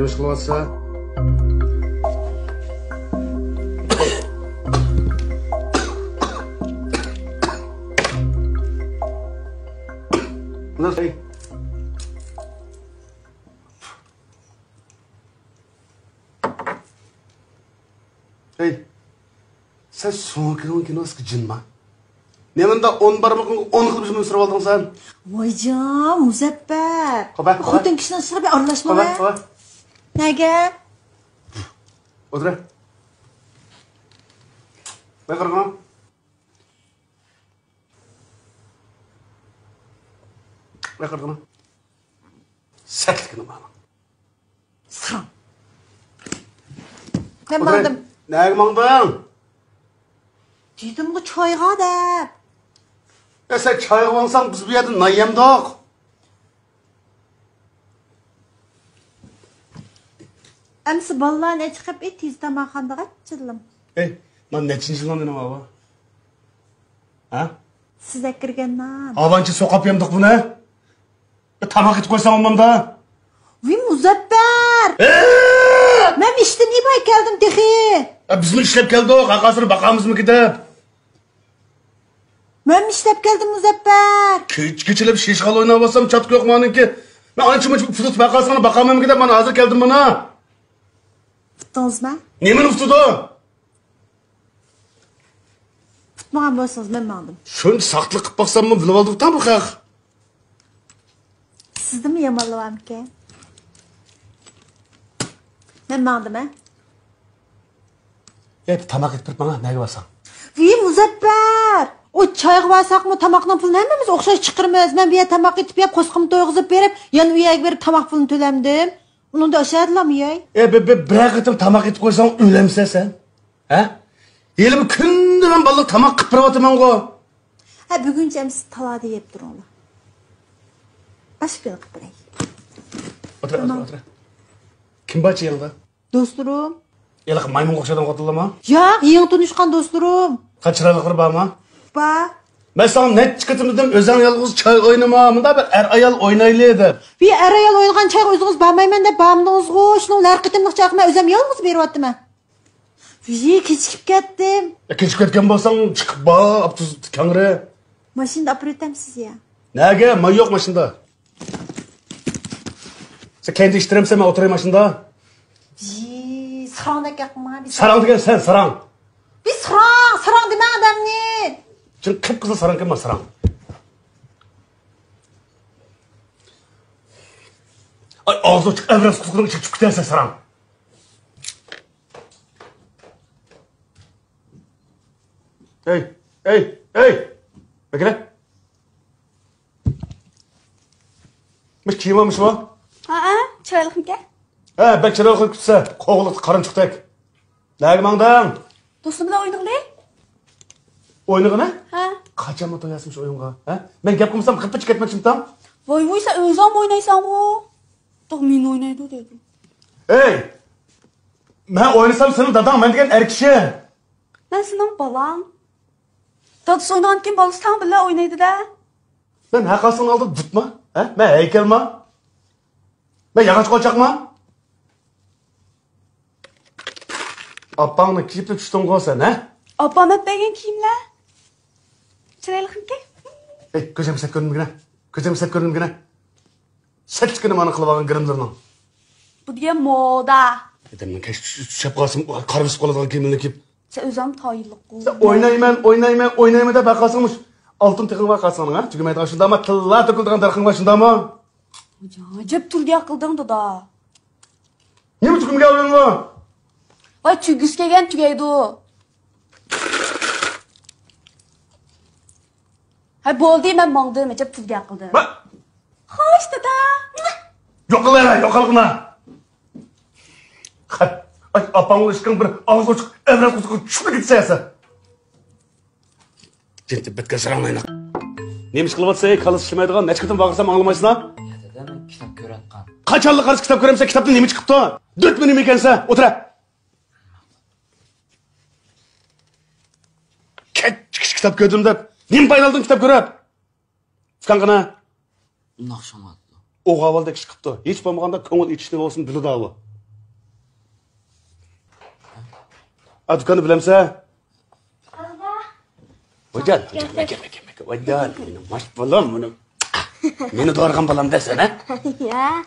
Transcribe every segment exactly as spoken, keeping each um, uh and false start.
نېمە ئىش قىلىۋاتسا؟ ھەي، سەن سوڭكىنىڭ كىنوسىغا جىنما؟ نېمانداق ئون بارمىقىڭغا ئون خىل بىزنى ئۆستۈرۈپ ئالدىڭ سەن؟ ۋايجان، مۇزەپپەر! قوبا، قوبا. خوتۇن كىشىنىڭ ئىشىغا بىر ئارىلاشما. قوبا، قوبا. نەگە؟ ئولتۇر. بەك قارىما. بەك قارىما. سەتلىكىنى ماڭا. ساڭ. مەن ماڭدىم. نەگە ماڭدىڭ؟ دېدىمغۇ چايغا دەپ. يا، سەن چايغا ماڭساڭ، بىز بۇ يەردە نان يەمدۇق. ئەمسە بالىلارنى چىقىپ، ئى، تېز تاماقخانىغا چىللىم. ئەي، مانا نەچچىنچى نان دېدىڭ ئاۋۇ؟ ھە؟ سىز ئەكىرگەن نان. ئاۋانچە سوقاپ يەمدۇق بۇنى. تاماق ئېتىپ قويساڭ بولمامدا؟ ۋى مۇزەپپەر! ئە! مەن ئىشتىن ئىباي كەلدىم تېخى. ئە، بىزمۇ ئىشلەپ كەلدۇق، ھەققاسىنى باقامىزمىكى دەپ. مەن ئىشلەپ كەلدىم مۇزەپپەر. كېچە كېچىلەپ شىشخال ئويناۋاتسام چاتىقى يوق مانىڭكى. مەن ئانچە مۇنچە پۇل تۇتۇپ ھەققاسىنى باقالمامدىكىن دەپ مانا ھازىر كەلدىم مانا. ئۇتتىڭىزمۇ؟ نېمىنى ئۇتتۇڭ؟ ئۇتمىغان بولسىڭىز، مەن ماڭدىم. شۇنچە ساختىلىق قىلىپ باقساممۇ، بىلىۋالدى ئۇتاڭ بۇ خەق. سىزدىنمۇ يامانلىۋامىكەن؟ مەن ماڭدىم، ھە؟ ئەي، تاماق ئېتىپ بېرىپ ماڭا، نەگە بارساڭ. ۋى مۇزەپپەر! ئۇ چايغا بارساقمۇ، تاماقنىڭ پۇلىنى ھەممىمىز ئوخشاش چىقىرىمىز. مەن بۇ يەردە تاماق ئېتىپ يەپ، قورسىقىمنى تويغۇزۇپ بېرىپ، يەنە ئۇ يەرگە بېرىپ تاماق پۇلىنى تۆلەمدىم. ئۇنىڭدا ئاشۇ يەردىلا يەي. ئەي، بىر، بىر، بىرەر قېتىم تاماق ئېتىپ قويساڭ، ئۆلەمسەن سەن. ھە؟ ھېلىمۇ كۈندە مەن بالىلىق تاماق قىلىپ بېرىۋاتىمەنغۇ. ھە، بۈگۈنچە ئەمسە تالادا يەپ تۇرۇڭلار. باشقا كۈنى قىلىپ بېرەي. ئولتۇر، ئولتۇر، ئولتۇر. كىم بارچە يېنىڭدا؟ دوستلىرىم. ھېلىقى مايمۇنغا ئوخشايدىغان خوتۇنلارمۇ؟ ياق، يېڭى تونۇشقان دوستلىرىم. قانداق، چىرايلىقلىرى بارمۇ؟ بار. مەن ساڭا نەچچە قېتىم دېدىم، ئۆزۈڭ يالغۇز چاي ئوينىما، مۇنداق بىر ئەر-ئايال ئوينايلى دەپ. بى ئەر-ئايال ئوينىغان چايغا ئۆزىڭىز بارمايمەن دەپ بارمىدىڭىزغۇ؟ شۇنىڭ بىلەن ھەر قېتىملىق چايغا مەن ئۆزۈم يالغۇز بېرىۋاتىمەن. ۋىي، كېچىكىپ كەتتىم. يا، كېچىكىپ كەتكەن بولساڭ، چىقىپ بار، ئاپتوبۇس كەڭرى. ماشىنىدا ئاپىرىۋېتەمسىز يا؟ نەگە؟ ماي يوق ماشىنىدا. سەن كەينىدە ئىشتىرەمسەن، مەن ئولتۇراي ماشىنىدا. ۋىي، ساراڭدەك گەپ قىلما، بى ساراڭ دېگەن سەن، ساراڭ. بى ساراڭ، ساراڭ دېمەڭ ئادەمنى. جېنىم قىپقىزىل ساراڭكەن، مانا ساراڭ. ئاي، ئاغزى ئوچۇق ئەۋرەز قۇسقىنىڭ ئىچىگە چۈشۈپ كېتەرسەن، ساراڭ. ئەي، ئەي، ئەي! بەكرە! مۇشۇ كىيىم مۇشۇمۇ؟ ھەئە، چىرايلىقمىكەن؟ ھە، بەك چىرايلىق كۈتسە، قوغلىقتا قارانچۇقتەك. نەگە ماڭدىڭ؟ دوستۇم بىلەن ئوينىغىلى. ئوينىغىنى؟ ھە. قاچانمۇ توياسىز مۇشۇ ئويۇنغا؟ ھە؟ مەن گەپ قىلمىسام، قىپقىچە كەتمەكچىمتىڭ؟ ۋاي، ۋاي، سەن ئۆزۈڭمۇ ئوينايسەنغۇ. توق مېنى ئوينايدۇ دەيدۇ. ئەي! مەن ئوينىسام، سېنىڭ داداڭ مەن دېگەن ئەر كىشى. مەن سېنىڭ بالاڭ. دادىسى ئوينىغاندىكىن بالىسى تەڭ بىللە ئوينايدۇ-دە. مەن ھەققاسىڭنىڭ ئالدىدا بۇتما؟ ھە؟ مەن ھەيكەلما؟ مەن ياغاچ قوچاقما؟ ئاپاڭنى كىيىپلا چۈشتۈڭغۇ سەن، ھە؟ ئاپام ئەپ بەرگەن كىيىملەر. چىرايلىقمىكەن؟ ئەي، كۆزۈمگە سەت كۆرۈنمىگىنە. كۆزۈمگە سەت كۆرۈنمىگىنە. سەتلىكىنى مانا قىلىۋالغان گىرىملىرىنىڭ. بۇ دېگەن مودا. ئادەمنىڭ كەچ چۈش-، چۈشەپ قالسىمۇ، قارا بېسىپ قالىدىغان كىيىملىرىنى كىيىپ. سەن ئۆزۈڭ تايىنلىق بول. سەن ئوينايمەن، ئوينايمەن، ئوينايمەن دەپ باققانسىڭ، مۇشۇ ئالتۇن تېغىڭ بار قالساڭ، ھە؟ تۈگىمەيدىغان شۇنداقمۇ؟ تىللا تۆكۈلىدىغان دەرىخىڭ بار شۇنداقمۇ؟ ئاجايىپ تۈگە قىلدىڭ، دادا. نېمە تۈگىمىگەن ئۇنىڭغا؟ ۋاي، تۈگىسى كەلگەن تۈگەيدۇ. ھەي، بولدى، مەن ماڭدىم، ئەجەب تۈگە قىلدىم. ما- خوش، دادا. يوقال، يوقالغىنا. ئاپاڭ ئىشقىڭ بىر ئاغزى ئوچۇق ئەۋرەز قۇسۇققا چۈشۈپ كېتىسەن. جىنتىپ بىتكەن ساراڭلايناق. نېمە ئىش قىلىۋاتسا، كاللىسى ئىشلىمەيدىغان، نەچچە قېتىم ۋارقىرىسام ئاڭلىمايسىلا؟ يا دادا، مەن كىتاب كۆرۈۋاتقان. قاچانلا قارىسا كىتاب كۆرەمسەن، كىتابتىن نېمە چىقىپتۇ؟ دۆتمۇ نېمە ئىكەنسە، ئولتۇرە. كەچ چىقىش كىتاب كۆردۈم دەپ، نېمە پايدا ئالدىڭ كىتاب كۆرۈپ؟ ئۇكاڭ قېنى؟ ئۇنداق شۇڭلاتتى. ئوغۇل بالىدەك ئىش قىپتۇ. ھېچ بولمىغاندا كۆڭۈل ئېچىشنى بولسۇن بىلىدۇ ئۇ. ئا، دۇكاننى بىلەمسە؟ ۋايجان، ۋايجان، ۋايجان، ۋايجان، ۋايجان، مېنىڭ ماش بالام، مېنىڭ، مېنى دورىغان بالام دەسەن، ھە؟ يا.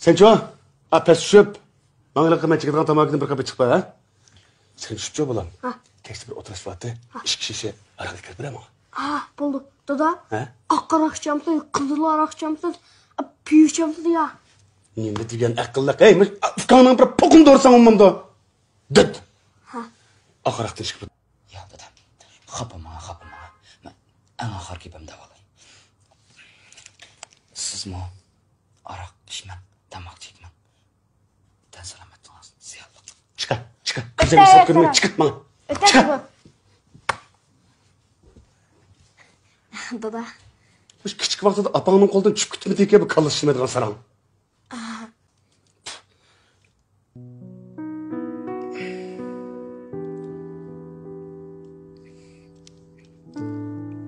سەنچۇ؟ ئا، پەس چۈشۈپ، ماڭىلىققا مەن چېكىدىغان تاماكىدىن بىر قاپ ئېچىپ بەر، ھە؟ سەن چۈشۈپچۇ، بالام؟ ھە. كەچتە بىر ئولتۇرۇشۇۋاتتى. ھە. ئىككى شىشە ئاراق ئەكىرىپ بېرە ماڭا. ھە، بولدى. دادا، ھە؟ ئاق ئاراق ئىچەمسىز، قىزىل ئاراق ئىچەمسىز، پىۋا ئىچەمسىز يا؟ نېمە دېگەن ئەقىللىق؟ ھەي، مۇشۇ ئۇكاڭنىڭ بىر پوقۇڭنى دورىساڭ بولمامدۇ؟ دىت. ھە. ئاق ئاراقتىن ئىچكىلى. ياق، دادا. خاپا ماڭا، خاپا ماڭا. مەن ئەڭ ئاخىرقى گېپىمنى دەۋالاي. سىزمۇ ئاراق ئىچمەڭ، تاماكا چەكمەڭ. تەن سالامەتلىكىڭىز زىيانلىق. چىقار، چىقار. كۆزۈمنى سەت كۆرمەي چىقىپ ماڭا. چىقار. دادا. مۇشۇ كىچىك ۋاقتىدا ئاپاڭنىڭ قولىدىن چۈشۈپ كېتىپمىدىكەن بۇ كاللا ئىشلىمەيدىغان ساراڭ.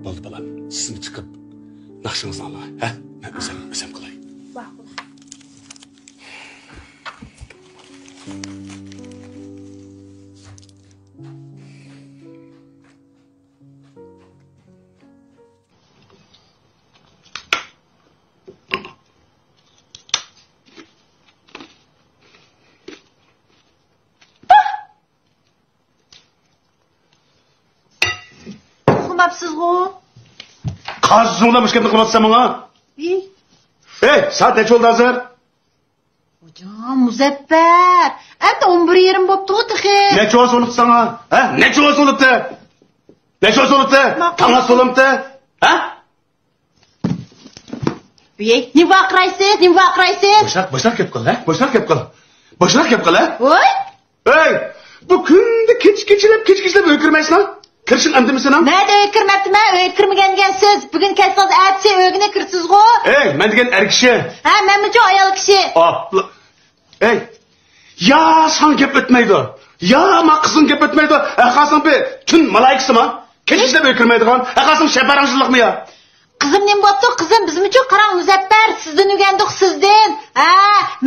بولدى، بالام، سىزمۇ چىقىپ ناخشىڭىزنى ئاڭلاڭ، ھە؟ مەن ئۆزۈم، ئۆزۈم قىلاي. ئۇخلىماپسىزغۇ؟ قايسى زوڭلا مۇشۇ گەپنى قىلىۋاتىسەن ماڭا؟ ھەي، سائەت نەچچە بولدى ھازىر؟ خوجام، مۇزەپپەر! ئەمدى ئون بىر يېرىم بوپتىغۇ تېخى. نەچچە بولسا بولۇپتۇ ساڭا؟ ھە؟ نەچچە بولسا بولۇپتۇ؟ نەچچە بولسا بولۇپتۇ؟ تاڭ ئاتسا بولامتى؟ ھە؟ ۋىي، نېمە ۋارقىرايسىز؟ نېمە ۋارقىرايسىز؟ بوشراق، بوشراق گەپ قىل، ھە؟ بوشراق گەپ قىل. بوشراق گەپ قىل، ھە؟ ۋوي! ھەي، بۇ كۈندە كېچە كېچىلەپ، كېچە كېچىلەپ ئۆيگە كىرمەيسىلەر؟ كىرىشىڭ ئەمدىمۇ سېنىڭ؟ نەدە ئۆيگە كىرمەپتىمەن؟ ئۆيگە كىرمىگەن دېگەن سىز. بۈگۈن كەلسىڭىز، ئەتىسى ئۆيگىنى كىرىسىزغۇ؟ ھەي، مەن دېگەن ئەر كىشى. ھە، مەنمۇچۇ ئايال كىشى. ئاپلا. ھەي، يا ساڭا گەپ ئۆتمەيدۇ، يا ما قىزىڭ گەپ ئۆتمەيدۇ. ھەققاسىڭ بىر تۈن مالايىكىسىما؟ كېچە ئىشلەپ ئۆيگە كىرمەيدىغان. ھەققاسىڭ شەپەرەڭ جىللىقمۇ يا؟ قىزىم نېمە بوپتۇ؟ قىزىم بىزمۇچۇ؟ قاراڭ، مۇزەپپەر، سىزدىن ئۆگەندۇق، سىزدىن. ھە،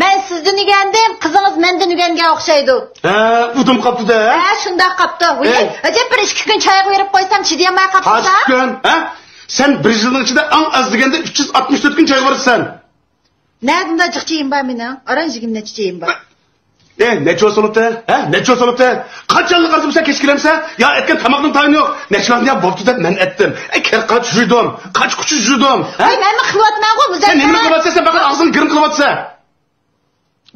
مەن سىزدىن ئۆگەندىم، قىزىڭىز مەندىن ئۆگەنگەن ئوخشايدۇ. ھە، ئۇدۇم قاپتۇ-دە. ھە، شۇنداق قاپتۇ. ۋىي، ئەجەب بىر ئىككى كۈن چايغا بېرىپ قويسام، چىدىيالماي قاپسىز-ھە؟ قانچە كۈن؟ ھە؟ سەن بىر يىلنىڭ ئىچىدە ئەڭ ئاز دېگەندە ئۈچ يۈز ئاتمىش تۆت كۈن چايغا بارىسەن. نەدە ئۇنداق جىق چېيىم بار مېنىڭ؟ ئاران يىگىرمە نەچچە چېيىم بار. ئەي، نەچچە بولسا بولۇپتۇ؟ ھە؟ نەچچە بولسا بولۇپتۇ؟ قاچانلا قارىسام سەن كەچ كېلەمسەن؟ يا ئەتكەن تاماقنىڭ تايىنى يوق. نەچچە ۋاقىت يا بوپتۇ دەپ مەن ئەتتىم. ئەي، كىر قاچ يۈردۈم. قاچ قۇچۇش يۈردۈم. ھە؟ ۋاي، مەنمۇ قىلىۋاتىمەنغۇ، مۇزەپپەر. سەن نېمىنى قىلىۋاتىسەن؟ سەن پەقەت ئاغزىڭنى گىرىم قىلىۋاتىسەن.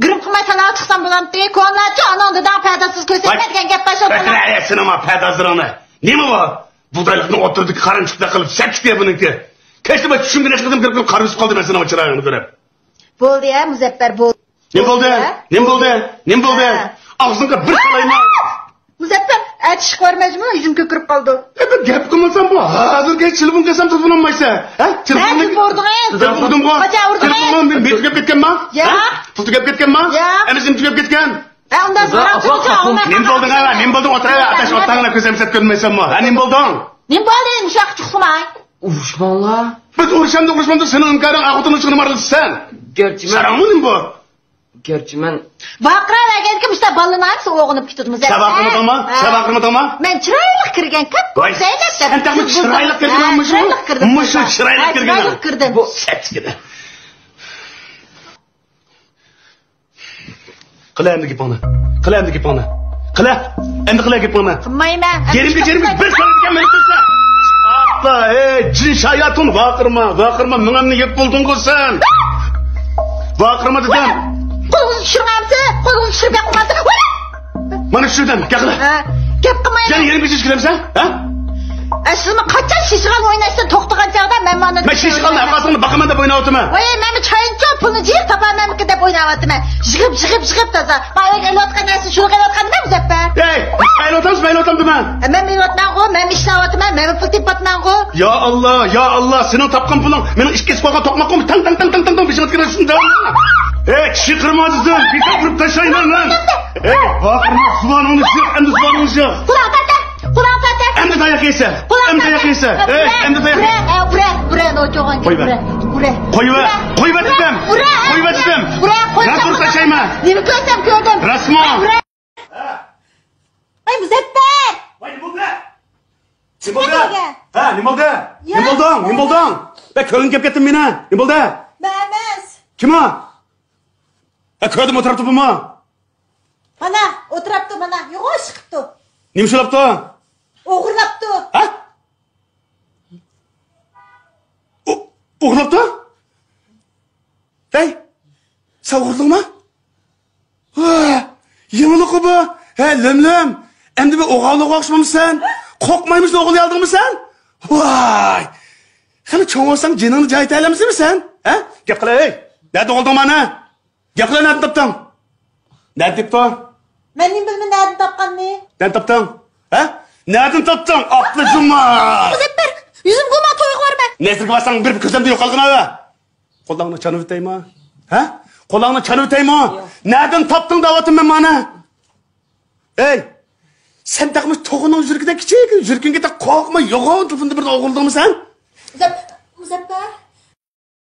گىرىم قىلماي تالاغا چىقسام بولامتى؟ كونىلارچە ئاناڭ داداڭ پەردازسىز كۆرسەتمە دېگەن گەپ بار شۇ. سېنىڭ پەردازلىرىڭنى. نېمە بۇ؟ بۇغدايلىقنىڭ ئوتتۇرىدىكى قارانچۇقتەك قىلىپ سەپكىتى بۇنىڭكى. كەچتە بىر چۈشۈمگە نەچچە قېتىم كىرىپ قارىسىپ قالدى مەن سېنىڭ چىرايىڭنى كۆرۈپ. بولدى ھە، مۇزەپپەر، بولدى. نېمە بولدى؟ نېمە بولدى؟ نېمە بولدى؟ ھە. ئاغزىڭغا بىر سالايمەن. مۇزەپپەر، ئەتە ئىشقا بارمايسىزمۇ؟ يۈزۈم كۆكىرىپ قالىدۇ. ئە، بىر گەپ قىلمىسام بۇ ھازىرغىچە تېلېفون قىلسام تېلېفون ئالمايسەن. ھە؟ تېلېفوننى نەدىن ئۇردۇڭىز؟ تېلېفون ئۇردۇمغۇ. قاچان ئۇردۇڭىز؟ تېلېفون مېنى بېزىپ كەپ كەتكەنما؟ ياق. پۇل تۈگەپ كەتكەنما؟ ياق. ئەمىسە نېمە تۈگەپ كەتكەن؟ ھە، ئۇنداق سوراق تۇرغۇچە ئالماي. نېمە بولدۇڭ ھە؟ نېمە بولدۇڭ؟ ئولتۇراۋەر، ئاتاش ئوتاڭغا كۆزۈم سەت كۆرمەيسەنمۇ؟ ھە، نېمە بولدۇڭ؟ نېمە بولدى؟ مۇشۇ ۋاقىتتا ئۇخلىماي. ئۇرۇشماڭلار. بىز ئۇرۇشامدۇق، ئۇرۇشمامدۇق، سېنىڭ ئىنكارىڭ ئاخۇتۇمنى چىقىرىپ ئارىلىتىسەن. گەرچە مەن ساراڭمۇ نېمە بۇ؟ گەرچە مەن ۋارقىراۋەرگەندىكىن مۇشۇنداق بالىلارنىڭ ھەممىسى ئويغىنىپ كېتىدۇ، مۇزەپپەر. سەن ۋارقىرىمىدىڭما؟ ھە. سەن ۋارقىرىمىدىڭما؟ مەن چىرايلىق كىرگەن، كاپكوك زەينەپ دەپ. سەن تېخىمۇ چىرايلىق كىردىڭ، ھە، مۇشۇ؟ چىرايلىق كىردىم. مۇشۇ چىرايلىق كىردىڭ. بۇ سەتكىدە. قىلە ئەمدى گېپىڭنى. قىلە ئەمدى گېپىڭنى. قىلە. ئەمدى قىلە گېپىڭنى. قىلمايمەن. يېرىمگە، يېرىمگە بىر سانىدىكەن مېنى قىلسا. ئاپلا، ئەي، جىن شاياتۇن، ۋارقىرىما، ۋارقىرىما، مېڭەمنى يەپ بولدۇڭغۇ سەن. ۋارقىرىما دېدىم. قولىڭىزنى چۈشۈرمەمسىز؟ قولىڭىزنى چۈشۈرۈپ گەپ قىلمامسىز؟ مانا چۈشۈردۈم، گەپ قىلە. ھە، گەپ قىلمايمەن. يەنە يېرىمگىچە ئىچكۈلەمسەن، ھە؟ ئە، سىزمۇ قاچان شىشىغان ئويناشتىن توختىغان چاغدا مەن مانا مەن شىشىغان ئەقاسىڭنى باقىمەن دەپ ئويناۋاتىمەن. ۋاي، مەنمۇ چاينىچۇ پۇلنى جىيىپ تاپالمامدىكىن دەپ ئويناۋاتىمەن. يىغىپ، يىغىپ، يىغىپ تازا. مانا ئۆيگە ئېلىۋاتقان نەرسىنى شۇنىڭغا ئېلىۋاتقان نېمە مۇزەپپەر؟ ئەي، ئېلىۋاتامسىز، مەن ئېلىۋاتامدىمەن. ئە، مەن ئېلىۋاتمانغۇ، مەن ئىشلەۋاتىمەن، مەنمۇ پۇل تېپىۋاتمانغۇ. يا ئاللا، يا ئاللا، سېنىڭ تاپقان پۇلۇڭ مېنىڭ ئىككى ئېسىپ قالغان توقماققىمۇ تاڭ، تاڭ، تاڭ، تاڭ، تاڭ بېشىڭغا كىرىۋاتسۇن. ئەي، چىقىرما دېسەم، بىكار قىلىپ تاشلايمەن مەن. ئەي، ۋارقىرىما، زۇۋانىڭنى يىغ، ئەمدى زۇۋانىڭنى يىغ. قۇلاق تارتىڭ، قۇلاق تارتىڭ. ئەمدى تاياق يەيسەن. قۇلاق ئەمدى تاياق يەيسەن. ئەي، ئەمدى تاياق يەيسەن. ئۇرە، ئۇرە، ئۇرە، نوچىغان. قويۇۋەر. ئۇرە. قويۇۋەر. قويۇۋەر دېدىم. ئۇرە، قويۇۋەر دېدىم. ئۇرە، قويۇۋەر. راست ئۇرۇپ تاشلايمەن. نېمە كۆرسەم كۆردۈم. راستمۇ؟ ئۇرە. مۇزەپپەر! ۋاي، نېمە بولدى؟ نېمە بولدى؟ نېمە؟ ھە، نېمە بولدى؟ يا، نېمە بولدۇڭ؟ نېمە بولدۇڭ؟ بەك كۆڭلۈڭ كەپ كەتتىمۇ مېنىڭ؟ نېمە بولدى؟ مەن ئەمەس. كىم ئۇ؟ ھە، كۆردۈم، ئولتۇرۇپتۇ بۇمۇ. مانا، ئولتۇرۇپتۇ، مانا، يوغان چىقىپتۇ. نېمە ئۇلاپتۇ؟ ئوغرىلاپتۇ. ھە؟ ئو-، ئوغرىلاپتۇ؟ ھەي، سەن ئوغرىلىدىڭما؟ ۋا، يېڭىلىقى بۇ. ھە، لۆملۆم. ئەمدى بىر ئوغرىلىققا ئوخشىمامسەن؟ قورقمايمىسەن، ئوغرىلىيالدىڭمۇ سەن؟ ۋاي. خېلى چوڭ بولساڭ جېنىڭنى جايىتالامسەن سەن؟ ھە؟ گەپ قىل، ھەي. نەدە ئوغرىلىدىڭ مانا؟ گەپ قىل، نەدىن تاپتىڭ؟ نەدىن تاپتىڭ؟ مەن نېمە بىلىمەن نەدىن تاپقاننى؟ نەدىن تاپتىڭ؟ ھە؟ نەدىن تاپتىڭ؟ ئاپلا جۇما! مۇزەپپەر، يۈزۈم گۇما تويغا بارىمەن. نەزىرگە بارساڭ بىر كۆزۈمدە يوقالغىن ھاۋا. قولۇڭنى چانىۋېتەيمۇ؟ ھە؟ قولۇڭنى چانىۋېتەيمۇ؟ ياق. نەدىن تاپتىڭ دەۋاتىمەن مانا. ئەي، سەن تېخىمۇ توخۇنىڭ يۈرىكىدەك كىچىك، يۈرىكىڭگە تېخى قورقما، يوغان تېلېفوندا بىر ئوغرىلىدىڭمۇ سەن؟ مۇزەپ-، مۇزەپپەر.